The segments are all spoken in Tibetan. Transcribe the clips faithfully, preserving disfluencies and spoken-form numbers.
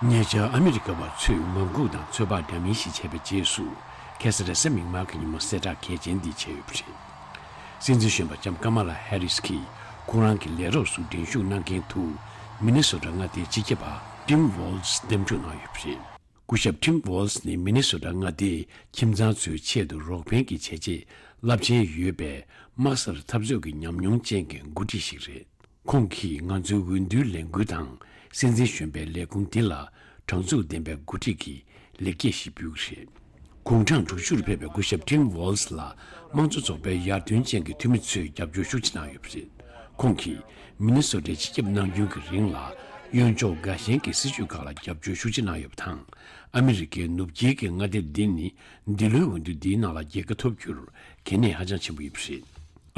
ཉེ་ཆར་ཨ་མི་རི་ཀ་བ་ཚོས་ངང་སྒུག་དང་ཚོད་དཔག་འདྲ་མིན་ཞིག་བྱས་པའི་རྗེས་སུ། ཁ་སང་རེས་གཟའ་མིག་དམར་གྱི་ཉིན་མོ་གསལ་བསྒྲགས་གལ་ཆེན་འདི་བྱས་ཡོད་པ་རེད། སྲིད་འཛིན་གཞོན་པ་ལྕམ་ཀ་མ་ལ་ཧེ་རིས་ཀྱིས་ཁོང་རང་གི་ལས་རོགས་སུ་འགྲན་ཞུགས་གནང་མཁན་དུ། མི་ནི་སོ་ཊ་མངའ་སྡེའི་སྤྱི་ཁྱབ་པ་ཊིམ་ཝོལ་སི་འདེམས་སྒྲུག་གནང་ཡོད་པ་རེད། སྐུ་ཞབས་ཊིམ་ཝོལ་སི་ནི་མི་ནི་སོ་ཊ་མངའ་སྡེའི་ཁྱིམ་ཚང་ཚོའི་ཆེད་དུ་རོགས་ཕན་གྱི་བྱས་རྗེས་རླབས་ཆེན་ཡོད་པའི་དམག་སར་འཐབ་རྩོད་ཀྱི་ཉམས་མྱོང་ཅན་གྱི་འགོ་ཁྲིད་ཞིག་རེད། ཁོང་གིས་ང་ཚོའི་འོས་བསྡུའི་ལས་འགུལ་དང་སྲིད་འཛིན་གཞོན་པའི་ལས་ཁུངས་འདི་ལ་དྲང་ཚུགས་ལྡན་པའི་འགོ་ཁྲིད་ཀྱི་ལེགས་སྐྱེས་ཤིག་འབུལ་གྱི་རེད། དགུང་གྲངས་དྲུག་ཅུ་རུ་ཕེབས་པའི་སྐུ་ཞབས་ཊིམ་ཝོལ་སི་ལ་དམངས་གཙོ་ཚོགས་པའི་ཡར་ཐོན་ཅན་གྱི་འཐུས་མི་ཚོས་རྒྱབ་སྐྱོར་ཤུགས་ཆེ་གནང་ཡོད་པ་རེད། ཁོང་གིས་མི་ནི་སོ་ཊའི་སྤྱི་ཁྱབ་གནང་རྒྱུན་གྱི་རིང་ལ་གཡོན་ཕྱོགས་དགའ་ཞེན་གྱི་སྲིད་བྱུས་ཁག་ལ་རྒྱབ་སྐྱོར་ཤུགས་ཆེ་གནང་ཡོད་པ་དང་། ཨ་མི་རི་ཀའི་ནུབ་དཀྱིལ་གྱི་མངའ་སྡེ་འདི་ནི་འདི་ལོའི་འོས་བསྡུ་འདིའི་ནང་ལ་རྒྱལ་ཁ་ཐོབ་རྒྱུར་གལ་གནད་ཧ་ཅང་ཆེན་པོ་ཡོད་པ་རེད།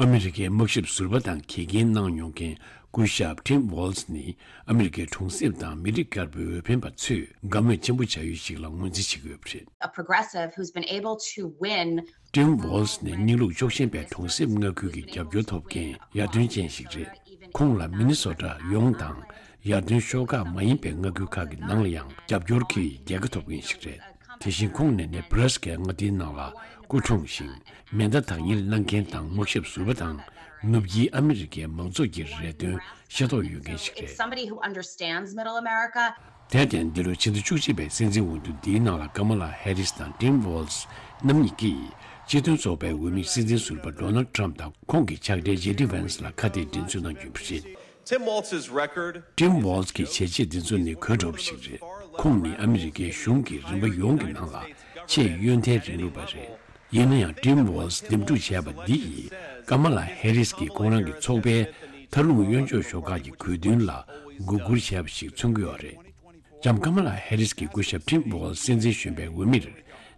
ཨ་མི་རི་ཀའི་དམག་ཞབས་ཟུར་པ་དང་གད་རྒྱན་གནང་མྱོང་མཁན་སྐུ་ཞབས་ཊིམ་ཝོལ་སི་ནི་ཨ་མི་རི་ཀའི་གྲོང་གསེབ་དང་མི་རིགས་དཀར་པོའི་འོས་འཕེན་པ་ཚོས་དགའ་མོས་ཆེན་པོ་བྱ་ཡུལ་ཞིག་ལ་ངོས་འཛིན་བྱེད་ཀྱི་ཡོད་པ་རེད། A progressive who's been able to win. ཊིམ་ཝོལ་སི་ནི་གནས་ལུགས་ཕྱོགས་ཞེན་པའི་གྲོང་གསེབ་མངའ་ཁུལ་གྱི་རྒྱབ་སྐྱོར་ཐོབ་མཁན་ཡར་ཐོན་ཅན་ཞིག་རེད། ཁོང་ལ་མི་ནི་སོ་ཊ་ཡོངས་དང་ཡར་ཐོན་ཤོག་ཁག་མ་ཡིན་པའི་མངའ་ཁུལ་ཁག་གི་ནང་ལ་ཡང་རྒྱབ་སྐྱོར་གྱི་རྒྱལ་ཁ་ཐོབ་མཁན་ཞིག་རེད། དེ་བཞིན་ཁོང་ནི་ནེ་བྷ་ར་སི་ཀའི་མངའ་སྡེའི་ནང་ལ་སྐུ་འཁྲུངས་ཤིང་མེ་མདའ་བདག་གཉེར་གནང་མཁན་དང་དམག་ཞབས་ཟུར་པ་དང་ནུབ་དཀྱིལ་ཨ་མི་རི་ཀའི་མང་ཚོགས་ཀྱི་རེ་འདུན་ཤེས་རྟོགས་ཡོད་མཁན་ཞིག་It's རེད། Somebody who understands Middle America. དེར་བརྟེན་འདི་ལོའི་ཕྱི་ཟླ་བཅུ་གཅིག་པའི་སྲིད་འཛིན་འོས་བསྡུ་འདིའི་ནང་ལ་ཀ་མ་ལ་ཧེ་རིས་དང་ཊིམ་ཝོལ་སི་རྣམ་གཉིས་ཀྱིས་སྤྱི་མཐུན་ཚོགས་པའི་འོས་མི་སྲིད་འཛིན་ཟུར་པ་ཌོ་ནལ་ཌི་ཊརམ་ཕི་དང་ཁོང་གི་ཕྱག་སྦྲེལ་ཇེ་ཌི་ཝན་སི་ལ་ཁ་གཏད་འགྲན་རྩོད་གནང་རྒྱུ་ཡིན་པ་རེད། Tim Walz's record. ཊིམ་ཝོལ་སི་གི་བྱས་རྗེས་འདི་ཚོ་ནི་དགོད་བྲོ་བ་ཞིག་རེད། ཁོང་ནི་ཨ་མི་རི་ཀའི་གཞུང་གི་རིམ་པ་ཡོངས་ཀྱི་ནང་ལ་ཆེས་གཡོན་མཐའི་རིང་ལུགས་པ་རེད། ཡིན་ན་ཡང་ཊིམ་ཝོལ་སི་འདེམས་སྒྲུག་བྱས་པ་འདི་ཡིས་ཀ་མ་ལ་ཧེ་རིས་ཀྱིས་ཁོང་རང་གི་ཚོགས་པའི་མཐར་ལྷུང་གཡོན་ཕྱོགས་ཤོག་ཁག་གི་དགོས་འདུན་ལ་མགོ་སྒུར་བྱས་པ་ཞིག་མཚོན་གྱི་ཡོད་རེད། ལྕམ་ཀ་མ་ལ་ཧེ་རིས་ཀྱིས་སྐུ་ཞབས་ཊིམ་ཝོལ་སི་སྲིད་འཛིན་གཞོན་པའི་འོས་མིར་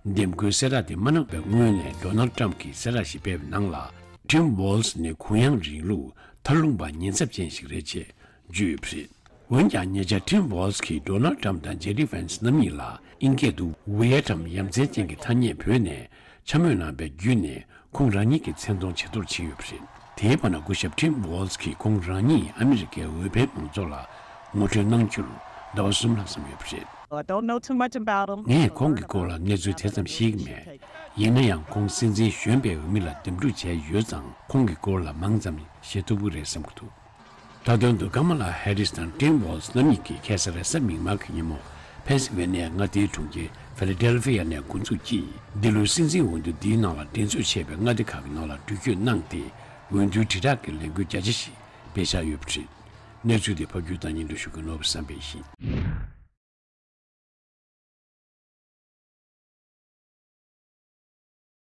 འདེམས་བསྐོའི་གསལ་བསྒྲགས་དེ་མ་གནང་བའི་སྔོན་ནས་ཌོ་ནལ་ཌི་ཊརམ་ཕི་གིས་གསལ་བསྒྲགས་ཤིག་སྤེལ་བའི་ནང་ལ། ཊིམ་ཝོལ་སི་ནི་གུ་ཡངས་རིང་ལུགས་མཐར་ལྷུང་པ་ཉེན་ཚབས་ཅན་ཞིག་རེད་ཅེས་བརྗོད་ཡོད་པ་རེད། འོན་ཀྱང་ཉེ་ཆར་ཊིམ་ཝོལ་སི་གིས་ཌོ་ནལ་ཌི་ཊརམ་ཕི་དང་ཇེ་ཌི་ཝན་སི་རྣམ་གཉིས་ལ་ཨིན་སྐད་དུ་ཝི་ཡ་ཊམ་ཡ་མཚན་ཅན་གྱི་ཐ་སྙད་བོས་ནས་འཕྱ་སྨོད་གནང་བའི་བརྒྱུད་ནས། ཁོང་རང་ཉིད་ཀྱི་མཚན་མཐོང་ཇེ་མཐོར་ཕྱིན་ཡོད་པ་རེད། དེའི་བར་ན་སྐུ་ཞབས་ཊིམ་ཝོལ་སི་གིས་ཁོང་རང་ཉིད་ཨ་མི་རི་ཀའི་འོས་འཕེན་མང་ཚོགས་ལ་ངོ་སྤྲོད་གནང་རྒྱུར་ཟླ་བ་གསུམ་ལྷག་ཙམ་ཡོད་པ་རེད། I don't know too much about him. ངས་ཁོང་གི་སྐོར་ལ་གནས་ཚུལ་དེ་ཙམ་ཤེས་ཀྱི་མེད། ཡིན་ན་ཡང་ཁོང་སྲིད་འཛིན་གཞོན་པའི་འོས་མི་ལ་འདེམས་སྒྲུག་བྱས་ཡོད་ཙང་ཁོང་གི་སྐོར་ལ་མང་ཙམ་ཤེས་ཐུབ་ཀྱི་རེད་བསམ་གྱི་འདུག་མཐའ་དོན་དུ་ཀ་མ་ལ་ཧེ་རིས་དང་ཊིམ་ཝོལ་སི་རྣམ་གཉིས་ཀྱིས་ཁ་སང་རེས་གཟའ་མིག་དམར་གྱི་ཉིན་མོ་ཕེན་སི་ཝེ་ནི་ཡ་མངའ་སྡེའི་གྲོང་ཁྱེར་ཕི་ལ་ཌེལ་ཕི་ཡ་ནས་འགོ་འཛུགས་ཀྱིས་འདི་ལོའི་སྲིད་འཛིན་འོས་བསྡུ་འདིའི་ནང་ལ་འགྲན་རྩོད་ཆེ་བའི་མངའ་སྡེ་ཁག་གི་ནང་ལ་འགྲུལ་སྐྱོད་གནང་སྟེ་འོས་བསྡུའི་དྲིལ་བསྒྲགས་ཀྱི་ལས་འགུལ་བརྒྱ་ཆ་བཞི་སྤེལ་འཆར་ཡོད་པ་རེད། གནས་ཚུལ་དེ་ཕབ་སྒྱུར་དང་སྙན་སྒྲོན་ཞུ་མཁན་ནོར་བུ་བསམ་འཕེལ་ཡིན།